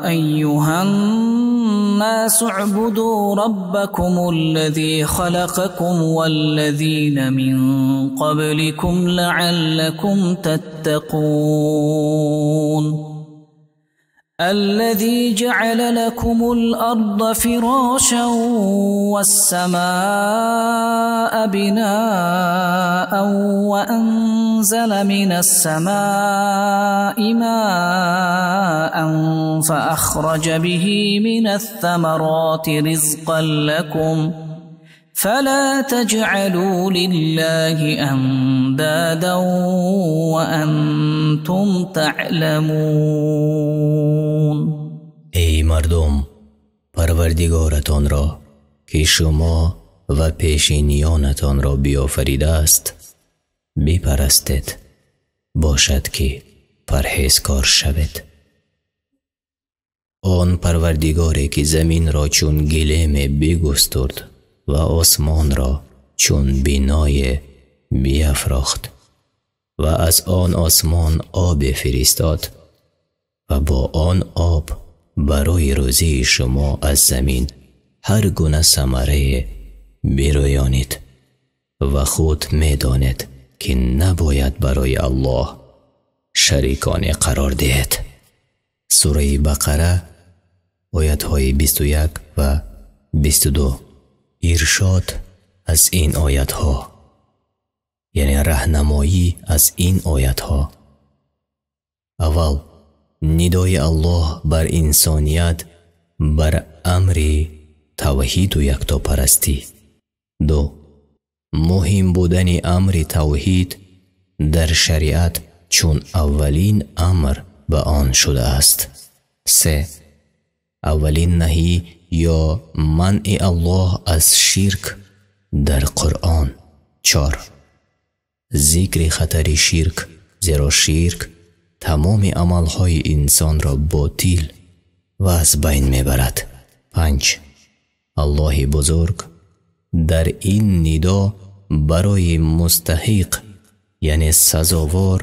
أيها الناس اعبدوا ربكم الذي خلقكم والذين من قبلكم لعلكم تتقون الذي جعل لكم الأرض فراشا والسماء بناء وأنزل من السماء ماء فأخرج به من الثمرات رزقا لكم فلا تجعلوا لله أندادا وأنتم تعلمون. Эй мардум, Парвардигоратонро, ки шумо ва пешиниёнатонро биёфаридааст, бипарастед, бошад ки парҳезкор шавед. Он Парвардигоре ки заминро чун гилеме бигустурд ва осмонро чун биное биафрохт ва аз он осмон обе фиристод ва бо он об барои рӯзии шумо аз замин ҳар гуна самарае бирӯёнид ва худ медонед, ки набояд барои Аллоҳ шариконе қарор диҳед. Сураи Бақара, оятҳои 21 ва 22. Иршод аз ин оятҳо, яъне раҳнамоӣ аз ин оятҳо. Аввал, нидои Аллоҳ бар инсоният бар амри тавҳиду яктопарастӣ. Ду, муҳим будани амри тавҳид дар шариат чун аввалин амр ба он шудааст. Се, аввалин наҳӣ ё манъи Аллоҳ аз ширк дар Қуръон. Чор, зикри хатари ширк, зеро ширк тамоми амалҳои инсонро ботил ва аз байн мебарад. Панҷ, Аллоҳи бузург дар ин нидо барои мустаҳиқ, яъне сазовор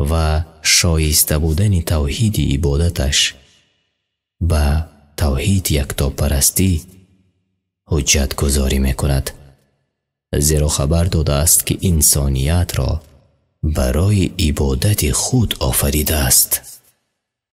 ва шоиста будани тавҳиди ибодаташ ба тавҳид яктопарастӣ ҳуҷҷатгузорӣ мекунад, зеро хабар додааст, ки инсониятро барои ибодати худ офаридааст.